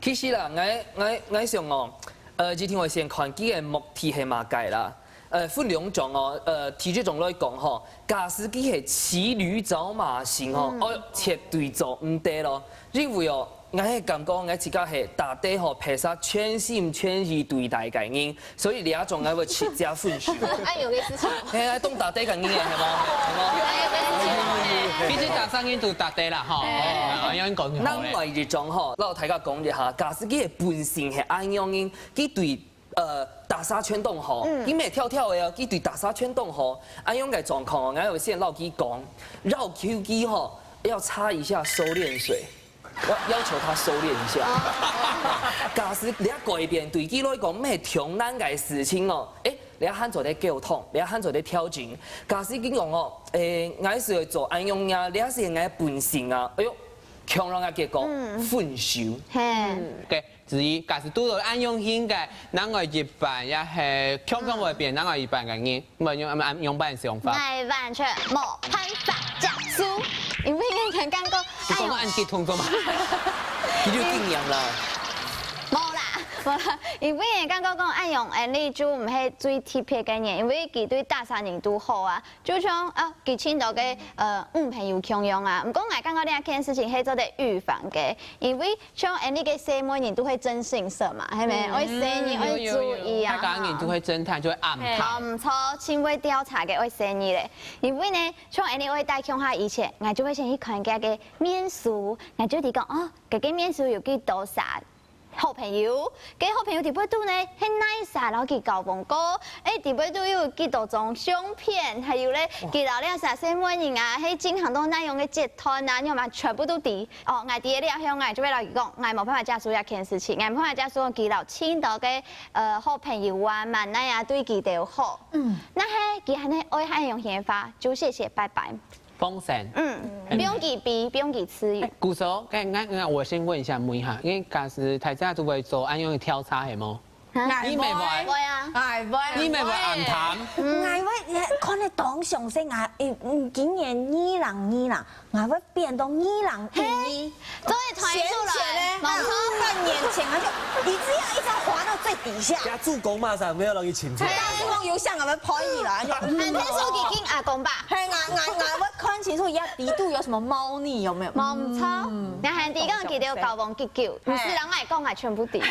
其實啦，𠊎𠊎𠊎想哦，呃，一定愛先看佢个目的係麼个啦。呃，分兩種哦，呃，第一種來講吼，假使佢係騎驢找馬型吼，哦，絕對做毋得咯。因為哦，𠊎係感覺𠊎自家係值得吼，別儕全心全意對待个人， 所以這種𠊎會直接分手。恁樣个事情。係啊，當值得个人个，係無？係無？其實逐儕人都值得啦，吼。哎，恁樣講就好咧。另外一種吼，摎大家講一下，假使佢个本性係恁樣个，佢對，呃，逐儕全當好，佢毋係挑挑个哦，佢對逐儕全當好，恁樣个狀況哦，𠊎會先摎佢講，要求佢吼，要擦一下收斂水。 要要求他收斂一下。假使這改變對佢來講，毋係當難个事情哦，誒，這還做得溝通，這還做得調整。假使佢講哦，誒，𠊎係做恁樣呀，這係𠊎本性啊，哎喲，強強个結果，分手。嘿。OK，子怡，假使拄到恁樣型个，另外一半也係強強會變另外一半个人， 毋用，啊，啊，用般想法。𠊎完全無辦法接受，因為𠊎感覺，你講到恁激動做麼？佢有經驗啦。無啦，無啦，因為𠊎感覺講，恁樣，誒，你就毋係最特別个人，因為佢對逐儕人都好啊，就像，啊，佢盡多个，呃，女朋友共樣啊。毋過𠊎感覺這件事情係做得預防个，因為 像恁樣个細妹人都會徵信社嘛，係無？愛細膩，愛注意啊。大家人都會偵探，就會暗探。哦，毋錯，盡會調查个愛細膩咧。因為呢，像恁樣愛戴共下以前，𠊎就會先去看佢个面書，𠊎就知講，哦，佢个面書有幾多儕好朋友，該好朋友底背肚呢，係哪儕摎佢交往過，誒，底背肚有幾多張相片，還有咧，佢摎哪儕細妹人啊，係進行到哪樣个接觸啊，仰般全部都知。 哦，𠊎知个了後，𠊎就會摎佢講，𠊎無辦法接受這件事情，𠊎無辦法接受佢摎盡多个，呃，好朋友啊、滿哪啊對佢兜好。嗯。若係佢還係愛恁樣个話，就謝謝拜拜。放生。嗯，毋用佢逼，毋用佢自由。哎，故所，該，該，該我先問一下，問一下，因為假使大家都會做恁樣个調查，係無？ 你毋會？會啊。哎，會。你毋會暗探？𠊎會看得當詳細，𠊎，嗯，今年二零二啦，𠊎會變到二零二二。做得傳出來，先前呢，無錯。半年前，他就一直要一直要滑到最底下。佢主公馬上沒有讓你請出來。但是我有想，𠊎會拍你啦，就，嗯。還是說佢跟阿公吧？嘿，𠊎，𠊎，𠊎會看清楚，佢底肚有什麼貓膩，有沒有？無錯。嗯。你還知講佢兜交往幾久？毋係人愛講，𠊎全部知。 嘿，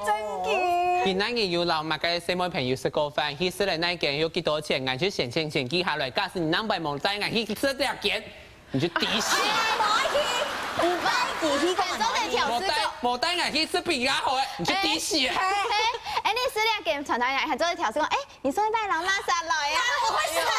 真个。今仔日有摎麼个細妹朋友食過飯，去食了哪間有幾多錢，𠊎就先先先記下來。假使你兩擺無帶𠊎去食這間，你就抵死。哎，無愛去，毋愛去，去講還做得調試過。無帶，無帶𠊎去食比較好个，你就抵死。嘿，嘿，哎，你食這間傳統，還做得調試講，哎，你上一擺摎麼儕來啊？我會說他，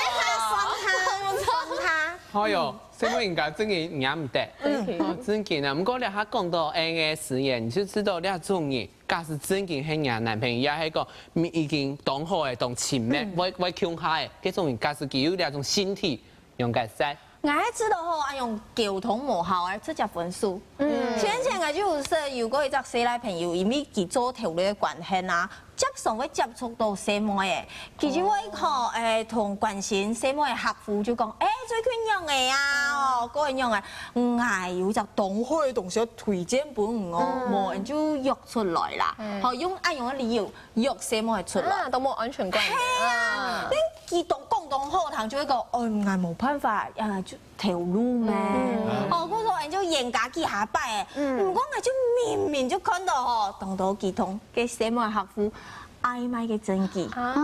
酸他，酸他。哎喲，細妹人家真个惹毋得。嗯。哦，真个啊。毋過這下講到恁个食言，你就知道這種人 假使真經係若男朋友，也係講，嗯，已經當好个、當親密，會，會共下个，這種人假使佢有這種心態，仰結煞？𠊎係知道吼，恁樣溝通無效，愛直接分手。嗯。先前𠊎就有識有過一隻細賴朋友，因為佢做頭路个關係啊，輒常會接觸到細妹仔，佢就會吼，誒，同關心細妹仔客戶就講，誒，最近仰仔啊？哦，過來仰仔？嗯，𠊎有一隻當好个東西要推薦分你哦，無，你就約 出來啦。嗯。吼，用恁樣个理由約細妹出來。啊，都無安全感。係啊，啊。你佢當講當好聽，就會講，哦，𠊎無辦法，啊，就頭路咩。嗯。哦，故所𠊎就冤家幾下擺，嗯。毋過𠊎就明明就看到吼，當多佢同該細妹客戶 愛買个證據。啊。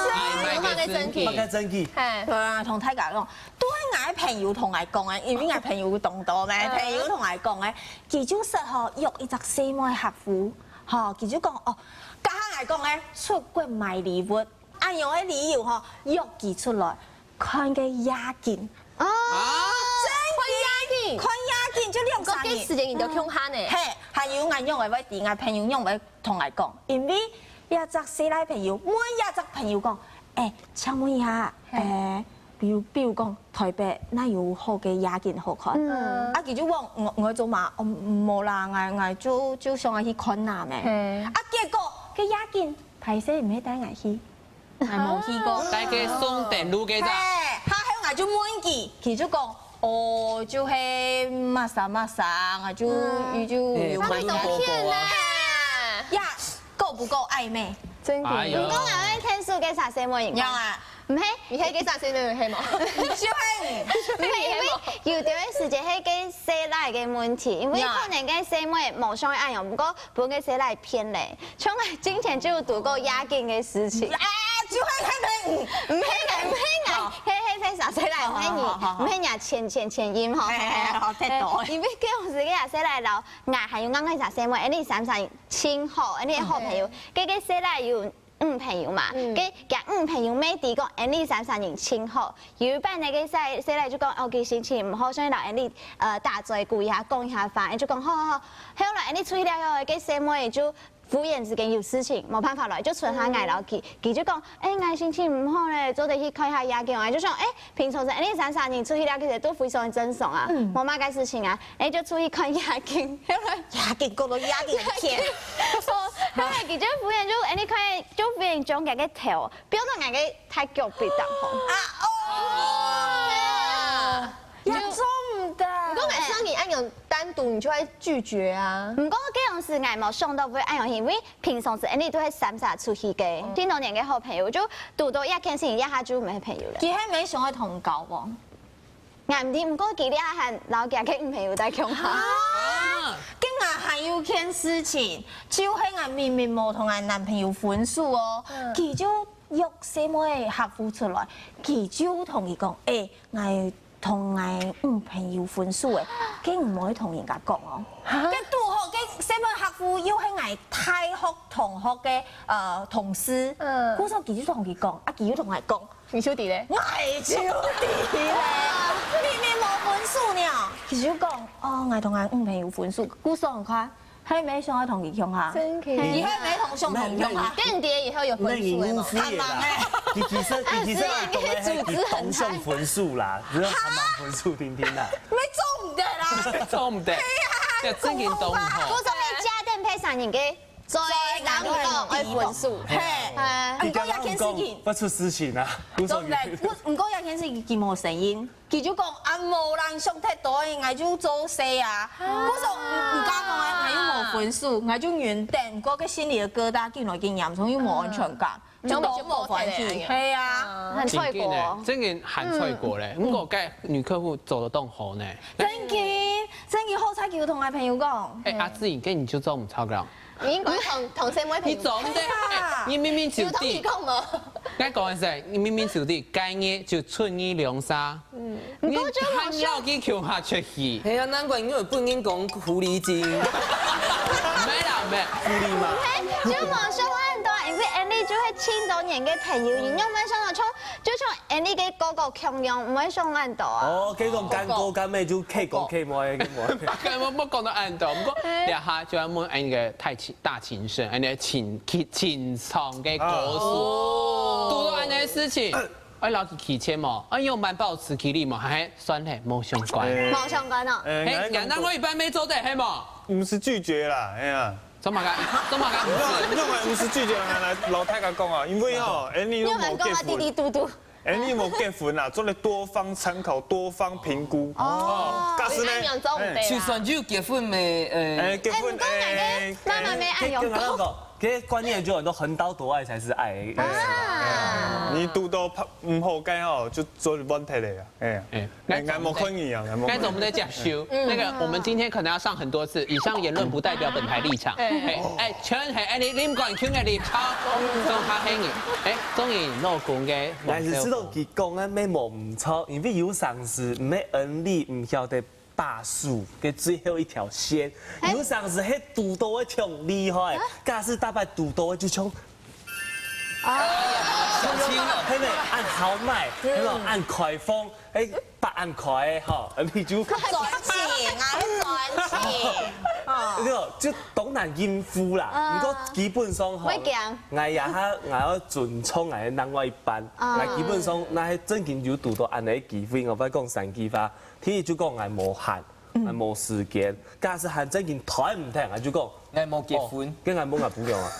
所以，真奇。麼个真奇？嘿。對啊，同大家講，都係𠊎朋友同𠊎講个，因為𠊎朋友當多咩，朋友同𠊎講个，佢就識吼約一隻細妹客戶，吼，佢就講哦，加下𠊎講个出國買禮物，恁樣个理由吼，約佢出來看个夜景。哦，啊？看夜景。看夜景就兩三日。該時間你就共下呢？嘿，還有𠊎仰會會知，𠊎朋友仰會同𠊎講，因為這隻細賴朋友問這隻朋友講，欸，請問一下，欸，比如比如講台北哪有好个夜景好看？啊，佢就講𠊎𠊎做麼？哦，無啦，𠊎𠊎就就想愛去看哪咩。啊，結果該夜景歹勢毋係帶𠊎去。 𠊎無去過。帶佢送等路个咋？嘿，下後𠊎就問佢，佢就講，哦，就係麼儕麼儕，𠊎就佢就有。欸，他們都騙人啊！呀，夠不夠曖昧？真的。哎喲。毋過𠊎會牽手个啥細妹，你知道嗎？毋係。你係个啥細妹，係無？就係。毋係，因為有段時間係个細賴个問題，因為可能个細妹無想愛用，毋過 分个細賴騙咧，像𠊎之前就有堵過夜景个事情。啊，就係該个，毋係𠊎，毋係𠊎，係係係啥細賴，毋係你，毋係你前前前因吼。係係係，好，太多。因為該時个細賴摎𠊎還有𠊎个啥細妹，𠊎等三儕人盡好，𠊎等好朋友，該个細賴有女朋友嘛，該厥女朋友乜知講𠊎等三儕人盡好， 有一擺呢，該細細賴就講，哦，佢心情毋好，所以摎𠊎等呃打嘴鼓一下，講一下話，就講好好好。後來𠊎等出去了後，該細妹就忽然之間有事情，無辦法來，就剩下𠊎摎佢，佢就講，欸，𠊎心情毋好咧，做得去看一下夜景啊。就想，欸，平常時𠊎等三儕人出去了，其實都非常正常啊，無麼个事情啊，欸，就出去看夜景，後來夜景講到夜景天，後來佢就忽然就，欸，你看，就忽然將佢个頭 飆到𠊎个大腳髀當中。啊哦！也做毋得。毋過𠊎想你恁樣單獨，你就會拒絕啊。毋過該樣時𠊎無想到會恁樣，因為平常時𠊎等都係三儕出去个，盡多年个好朋友，就堵到這件事情，這下就毋係朋友了。佢係無想愛同你交往？ 𠊎毋知，毋過佢這下還摎佢个女朋友在共下。啊！該𠊎還有件事情，就係𠊎明明無同𠊎男朋友分手哦，佢就約細妹客戶出來，佢就同佢講，欸，𠊎同𠊎女朋友分手欸，該你毋好同人家講哦。該堵好，該細妹客戶又係𠊎大學同學个呃同事，故所佢就同佢講，啊佢又同𠊎講， 你就知咧？𠊎就知咧，明明無分手呢。佢就講，哦，𠊎同𠊎女朋友分手，故所你看，係無想愛同佢共下？真的。佢係無同想同佢共下？跟你爹以後有分手的嗎？那你誤會了啦。他忙欸。佢其實佢其實講个係佢同想分手啦，只是他忙分手定定啦。沒做毋得啦。做毋得。對啊。要正經懂吼。故所係家庭陪三人个 所以人講愛分手。嘿，啊毋過這件事情，會出事情啊。做毋得，毋毋過這件事情佢無承認，佢就講啊無啦，想忒多，𠊎就做事啊。故所毋毋敢講啊，𠊎又無分手，𠊎就忍等，毋過該心裡个疙瘩緊來緊嚴重，又無安全感，就當無歡喜。係啊，很脆弱。正經个，正經很脆弱咧。毋過該女客戶做得當好呢。正經，正經好彩佢有同𠊎朋友講。欸，阿志，你跟你就做毋著了。 你應該同同細妹朋友。你做毋得，欸，你明明就知。有同佢講無？𠊎講个係，你明明就知，該日就賰你兩儕。嗯，你毋過就無想，還要去共下出去。係啊，難怪你會分人講狐狸精。毋係啦，毋係。狐狸嘛。嘿，就無想恁多，因為𠊎等就係盡多年个朋友，你仰會想到像 就像𠊎等个哥哥共樣，毋會想恁多啊。哦，這種乾哥乾妹就K哥K妹个妹。該無無講到恁多，毋過這下就愛問𠊎等个大情大情聖，𠊎等个情情情長个故事，哦。堵到恁樣个事情，愛摎佢提錢無？愛用滿保持距離無？還算係無相關。無相關哦。欸，嘿，人家我一般沒做的，嘿無？毋係拒絕啦，哎呀。 做麼个？做麼个？毋係，毋係，毋係拒絕人來，老太太講啊，因為吼，哎，你又無結婚，你有人講啊，弟弟嘟嘟。哎，你無結婚啊，做得多方參考，多方評估。哦，假使呢，哎，就算有結婚咩，哎，哎，結婚，哎，毋過𠊎个媽媽咩恁樣講。這觀念就很多，橫刀奪愛才是愛。啊。你堵到毋好个吼，就做問題了呀。哎呀，哎，哎，𠊎無看你啊，𠊎無看你。該怎麼得接受？那個，我們今天可能要上很多次，以上言論不代表本台立場。哎，哎，全係哎你林冠卿个立場，總下係你。哎，鍾意老公个，還係知道佢講个乜無毋著，因為有常時毋係恩利毋曉得 把守个最後一條線，有常時係堵到个強厲害，假使大擺堵到个就像，啊，小心哦。係呢，恁豪邁，係無？恁開放，哎，把恁開个吼，而且就專情啊，專情。對，就當難應付啦。毋過基本上吼，會驚。𠊎也下，𠊎愛尊重𠊎另外一半，𠊎基本上，若係正經有堵到恁樣个機會，𠊎會講三句話。 第一就講𠊎無閒，𠊎無時間。假使還正經推毋忒，𠊎就講，𠊎無結婚。哦，該𠊎無𠊎餔娘啊。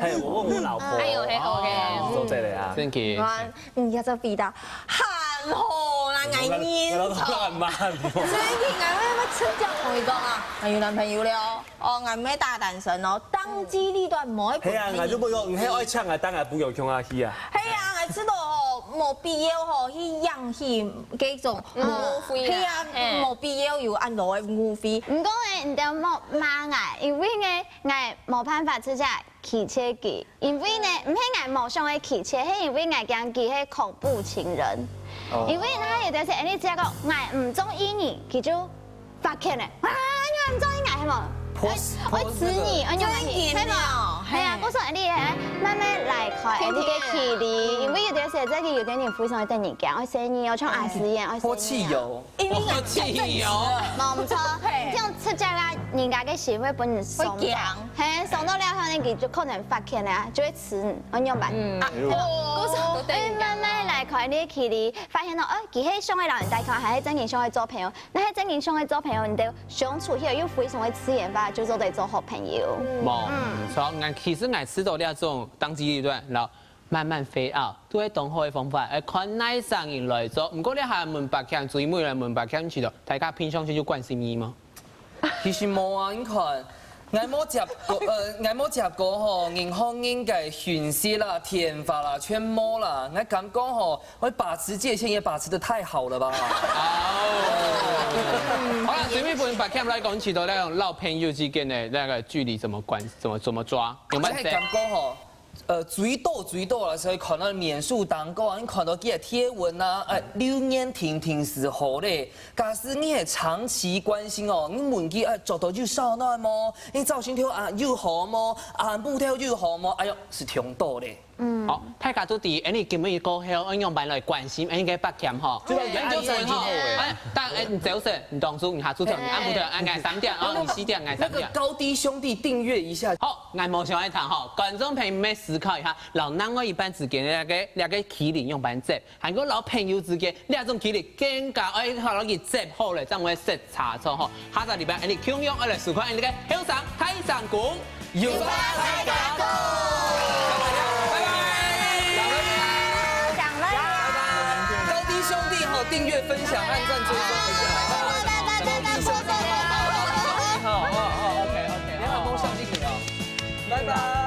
嘿，我問我老婆。哎喲，嘿，OK。哦，做得了啊。正經。哇，你這回答還好啦，𠊎認錯。老婆還慢。正經，𠊎會直接同佢講啊，𠊎有男朋友了。 哦，𠊎毋係打單身哦，當機立斷無一係啊，𠊎就問講，你係愛請𠊎當𠊎餔娘共下去啊？係啊，𠊎知道吼，無必要吼，去影響該種，無費啦，係啊，無必要有恁多个誤會。毋過呢，你兜莫罵𠊎，因為呢，𠊎無辦法直接拒絕佢，因為呢，毋係𠊎無想愛拒絕，係因為𠊎驚佢係恐怖情人。因為他有段時間，你只要講𠊎毋中意你，佢就 發譴咧，啊，你還毋中意𠊎係無？哎，我呲你，哎，你還呲，係無？係啊，故所你係慢慢拉開你个距離，因為有段時間真个有點點非常个得人驚，愛細義哦，像阿詩一樣，愛細義啊。潑汽油。因為潑汽油。無毋著，你這樣直接啊，人家个心會分你傷到，會驚。係，傷到了後呢，佢就可能發譴咧，就會呲你，愛仰般？嗯，啊，故所，哎，慢慢拉開你个距離，發現到，哎，佢係想愛摎人戴口，還係真个想愛做朋友？ 若係真个想愛做朋友，你兜相處起來又非常个自然化，就做得做好朋友。無毋著，𠊎其實𠊎試著這種當機立斷，然後慢慢fade out，都係當好个方法。哎，看哪儕人來做。毋過這下問白強，最尾來問白強，你知道大家平常時就關心你嗎？其實無啊，你看， 𠊎無接過，呃，𠊎無接過吼，任何人个訊息啦、電話啦，全無啦。𠊎感覺吼，𠊎把持界限也把持得太好了吧？好了，最尾分白強來講，你知道那種老朋友之間的那個距離怎麼管，怎麼，怎麼抓？有沒有？𠊎感覺吼，呃，最多最多啦，所以看到面書當中啊，你看到佢个貼文啊，哎，留言定定就好咧。 假使你係長期關心哦，你問佢，哎，著到有燒暖無？你朝晨頭啊有好無？暗晡頭有好無？哎喲，係當多咧。嗯。好，大家都知，哎，你今日過後，愛仰般來關心，哎，你个白強吼。就要哎，你就說吼，哎，但，哎，你早晨，你當初，你下晝頭，你暗晡頭，哎，𠊎三點，哦，你四點，𠊎三點。那個高低兄弟訂閱一下。好，𠊎無想愛談吼，觀眾朋友們思考一下，摎另外一半之間的那個，那個距離仰般接。 還過摎朋友之間，這種距離更加愛好好去接好咧，正毋會失差錯吼。下隻禮拜，𠊎兜共樣愛來收看𠊎兜个後生大聲公，有話大家講。拜拜。高低兄弟吼，訂閱、分享、按讚、追蹤一下。好，好，好，OK，OK，你好，夢想一起哦。拜拜。